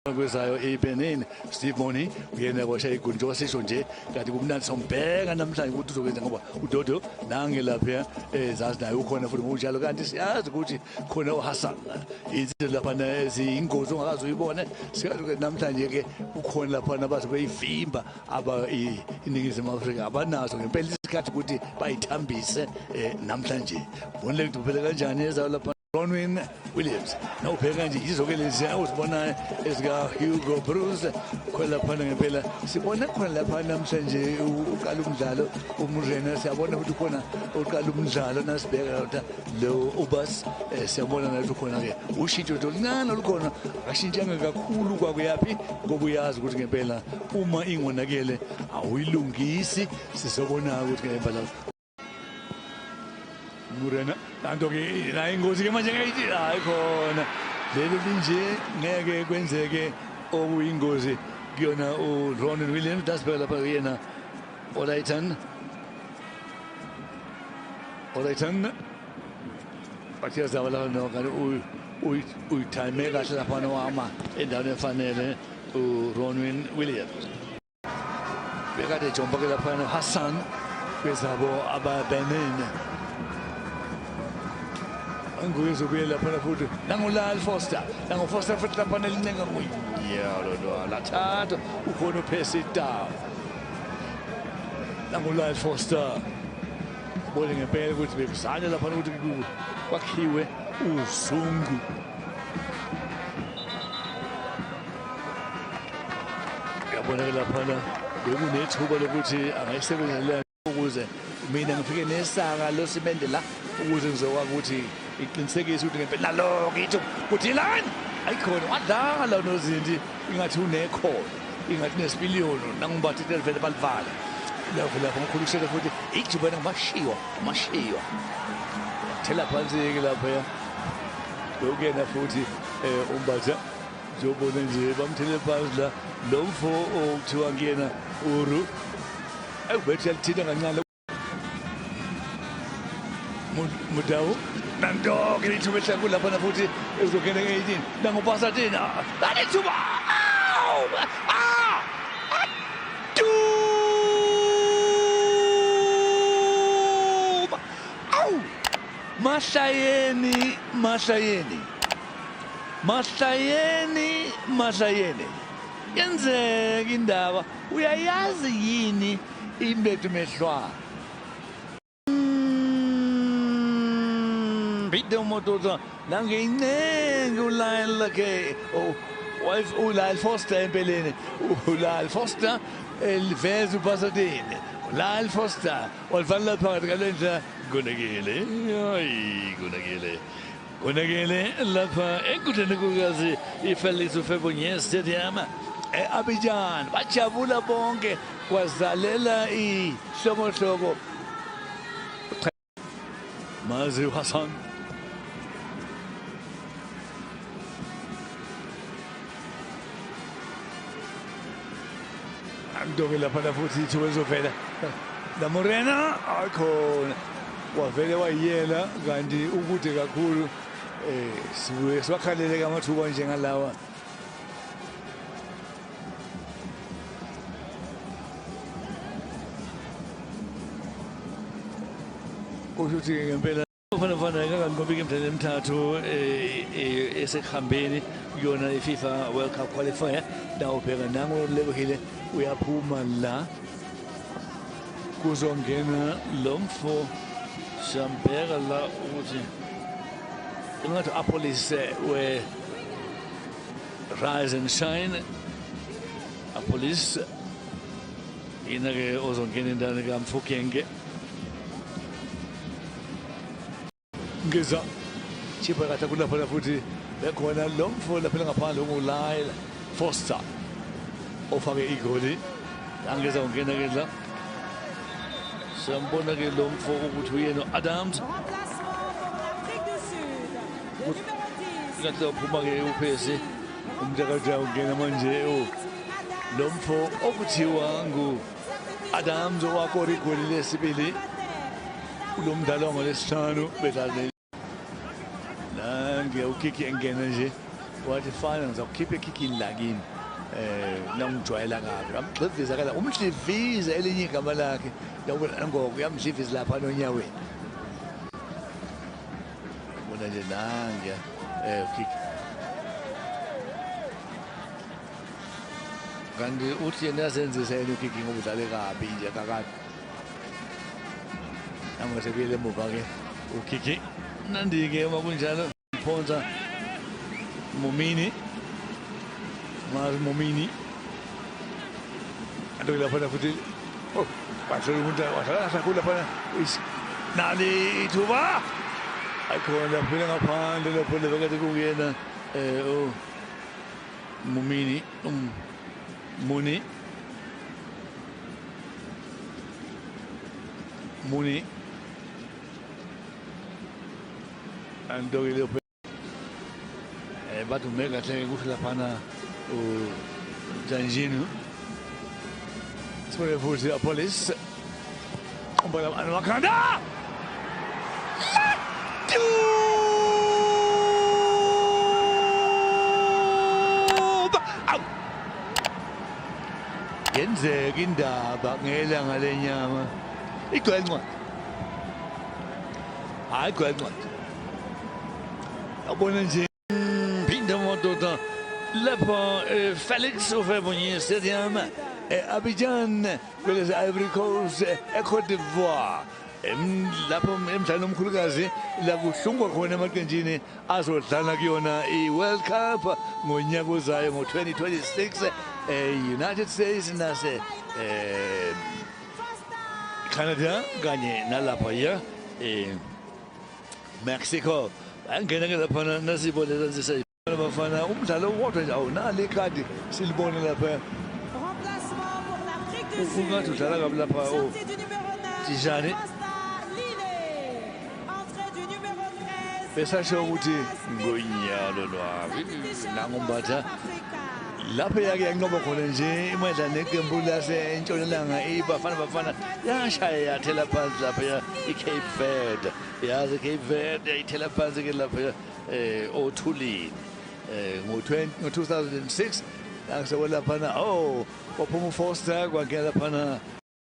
Kwezayo iBenin, Steve Moni uyena kwashaya igoli njengoba sisho nje kanti kumnandi sombheka namhlanje ukuthi uzokwenza ngoba uDodo nange lapha ezazi naye ukhona futhi ngokunjalo kanti siyazi ukuthi khona uHassan izinto lapha eziyingozi ongakaze uyibone siyazi ukuthi namhlanje ke kukhona lapha nabaze beyivimba aba iNingizimu Afrika abanazo ngempela isikhathi ukuthi bayithambise namhlanje bonile ukuthi kuphele kanjani ezayo lapha Ronwen Williams nawubheka nje yizo-ke lezi ozibona ezika-Hugo Broos khona laphana ngempela sibona khona lapha namhlanje uqala umdlalo uMurena siyabona ukuthi ukhona uqala umdlalo nasibheka lapha lo ubas siyabona nathi ukhona-ke ushintsho nje oluncane olukhona akashintshanga kakhulu kwakuyaphi ngoba uyazi ukuthi ngempela uma ingonakele awuyilungisi sizobona ukuthi ngempela Murena nanto-ke la ingozi ke manje ngeyithi hayi khona lelo linje ngeke kwenzeke okuyingozi kuyona uRonan Williams dasibheka lapha kuyena Olaitan Olaitan bathi yazama lapha no kanti uyithayime kahle lapha nowama endaweni efanele uRonwin Williams bekade ejomba ke lapha noHassan kwezabo abaBenin anguye lapha futhi nanguLyle Foster nangu Foster futhi lapha nelinenga ngunyalo lo lathatha ukhona uPercy Tau nanguLyle Foster bone ngempela ukuthi bekuzanywa lapha ukuthi kwakhiwe uzungu Uyabona-ke laphana bekunethuba lokuthi angayisebenzisa le ukuze mina ngifike nesaka losimende la ukuze ngizokwazi ukuthi iqinisekise ukuthi ngempela nalo ngithi ukuthi lani ayikhona wadlala nozinti ingathi unekhono ingathi nesipiliyoni nangubathi vele balivala lapho lapho ngomkhulu ukushela futhi ijubane ngomashiywa mashiywa thela phansi-ke lapha lokuyena futhi um umbatha njengobona nje bamthele phansi la lo mfo okuthiwa kuyena uru ekubethi yalithinta kancane Mudawu nanto-ke ithuba elihlankulu laphana futhi ezongena nge-18 nangopasatina anethuba awu mahlayeni mahlayeni mahlayeni mahlayeni yenzeka indaba uyayazi yini imbedu mehlwa Bide uMotoza nangeyincenga uLyle ke uLyle Foster empeleni uLyle Foster eliveza uPasadeni uLyle Foster walivalela phakathi ngale ndlela konakele hayi konakele konakele lapha enkundleni kukazi iFelix Houphouët-Boigny Stadium e-Abidjan bajabula bonke kwazalela ihlokohloko Mazi Hassan Andoke lapha futhi ithuba lizovela la Morena akhona wavele wayiyela kanti ukude kakhulu sibuye siwakhalele amathuba njengalawa kusho ukuthi ngempela Bafana Bafana ingakanqobiki emidlalweni emithathu esekuhambeni kuyona i-FIFA World Cup qualifier la ubheka nangu Lebohile uyaphuma la kuzongena lo mfo siyambheka la ukuthi ungathi Apolice we Rise and Shine Apolice yena-ke ozongena endaweni kaMfukenge Ngiza chipha kahle kulapha futhi bekhona lo mfo lapha ngaphandle unguLyle Foster ofake igoli angeza ungena ke la siyambona ke lo mfo ukuthi uyena Adams ngathi uphuma ke uphesi umjakaja ungena manje lo mfo okuthiwa ngu Adams owakora igoli lesibili kulo mdlalo ngolwesihlanu bedlala nange uKiki engena nje Wathi fana ngizakukhipha ekhikhini lakini. Nangijwayela kabi. Wamgxiviza kala umdliviza elinye igama lakhe. Yabona ngoko uyamdliviza lapha nonyaweni. Bona nje nangiya kick. Kanti uthi yena yazenzisa yena uKiki ngoba udlale kabi nje kakade. Nangona sekuyele emuva ke uKiki. Nandi-ke uma kunjalo phonsa Mumini. Mas Mumini. Anto lapha futhi oh wadlala umuntu wadlala kakhulu lapha. Nali ithuba. Ayikhona lapha ngaphandle lapho lebekade kuyena oh Mumini Muni Muni Anto bathi ume kahle kuhle laphana uJanjinu. Sibone futhi Apolis. Umbala Wakanda. Yenzeka indaba ngelanga lenyama. Igcwele incwadi. Hayi igcwele incwadi. Yabona nje phinda madoda lapha Felix Houphouët-Boigny Stadium e-Abidjan kwelese Ivory Coast e-Cote d'Ivoire. Lapho emdlalweni omkhulukazi la kuhlungwa khona emaqenjini azodlala kuyona i-World Cup ngonyaka ozayo ngo-2026 e-United States nase Canada kanye nalapha ya Mexico. Angena ke lapha nasibone sisay bafana umdlalo owodwa nje awunalo ikhadi silibone lapha. Ungathi udlala kabi lapha uTijani. Besasho ukuthi ngonyalo lwami nangumbatha lapho yake yanqoba khona nje imadla neqembu lasentshonalanga iBafana Bafana yashaya yathela phansi lapha iCape Verde. Yazi Cape Verde yayithela phansi ke lapha othulini ngo-2006 laphana oh waphuma uFoster kwangena laphana.